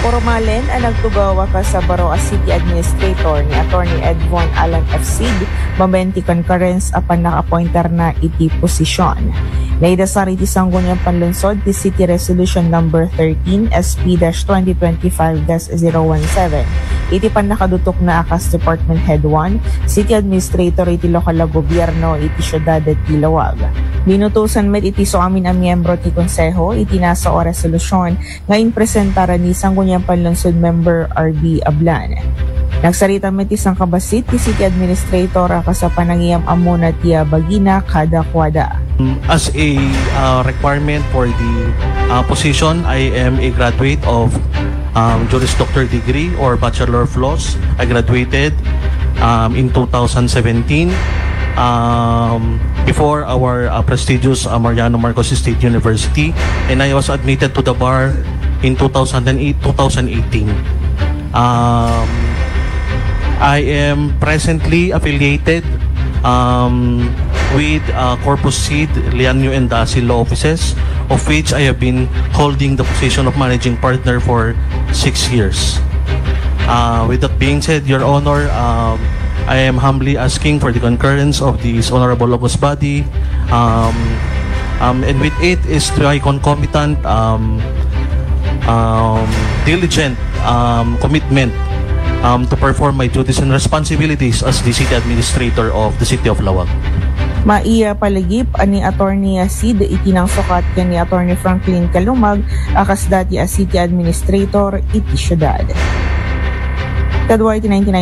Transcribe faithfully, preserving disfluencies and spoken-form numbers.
Pormalen a nagtugaw a kasabaro a city administrator ni Attorney Edvon Alan F. Cid, mabaen ti concurrence a pannakapointerna iti posisyon. Naidasar iti Sangguniang Panlunsod ti City Resolution Number thirteen, S P dash twenty twenty-five dash zero one seven, iti pannakadutukna a kas Department Head one, City Administrator iti lokal a gobierno iti siudad ti Laoag. Binutosan met iti suamin a miyembro ti Konseho iti nasao a resolusyon nga impresentara ni Sangguniang Panlunsod Member R B Ablan. Nagsarita met ti sangkabassit ti City Administrator a kas a panangiyam-ammona ti bagina kadakuada. As a, uh, requirement for the, uh, position, I am a graduate of, um, Juris Doctor degree or Bachelor of Laws. I graduated, um, in two thousand seventeen, um, before our, uh, prestigious, uh, Mariano Marcos State University, and I was admitted to the bar in two thousand eight, two thousand eighteen. Um, I am presently affiliated, um, with, uh, Corpus Seed, Lianyo and Dasil Law Offices, of which I have been holding the position of managing partner for six years. Uh, with that being said, Your Honor, um, I am humbly asking for the concurrence of this honorable august body, um, um, and with it is my concomitant, um, um, diligent, um, commitment, um, to perform my duties and responsibilities as the city administrator of the city of Laoag. Maiya palagip a ni Attorney Cid iti nangsukat ken ni Attorney Franklin Calumag a kas dati a city administrator iti siudad. Kadua iti ninety-nine